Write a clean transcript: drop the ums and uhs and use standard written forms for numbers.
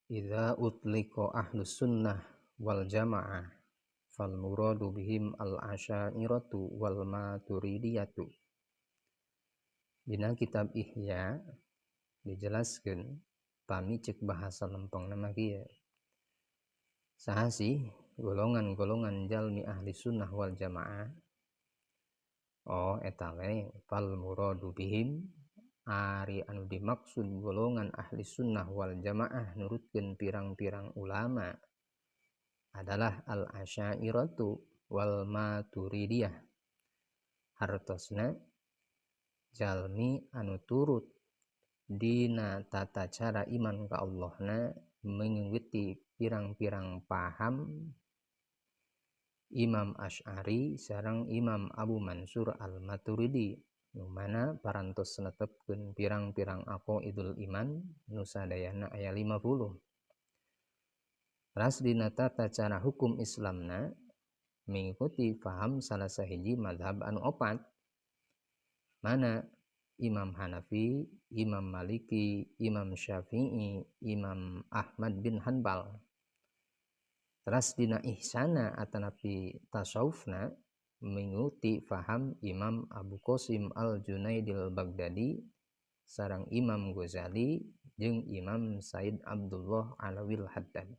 Idza utliqa ahlus sunnah wal jamaah fal muradu bihim al asy'ariyatu wal maturidiyatu. Dina kitab Ihya dijelaskeun pami cek bahasa lempeng nama kieu. Saha sih golongan-golongan jalmi ahli sunnah wal jamaah? Oh, eta we fal muradu bihim ari anu dimaksud golongan ahli sunnah wal jamaah nurutkeun pirang-pirang ulama adalah al asy'ariyatu wal maturidiyah. Hartosna jalmi anu turut dina tata cara iman ka Allahna mengikuti pirang-pirang paham Imam Asy'ari sareng Imam Abu Mansur Al-Maturidi, nu mana parantos netepkeun pirang-pirang aqaidul iman nu sadayana aya 50. Teras dina tata cara hukum Islamna mengikuti paham salah sahiji mazhab anu opat, mana Imam Hanafi, Imam Maliki, Imam Syafi'i, Imam Ahmad bin Hanbal. Teras dina ihsana atanapi tasawufna mengikuti faham Imam Abu Qasim Al-Junaidil Baghdadi sareng Imam Ghazali jeung Imam Said Abdullah Alawil Haddad.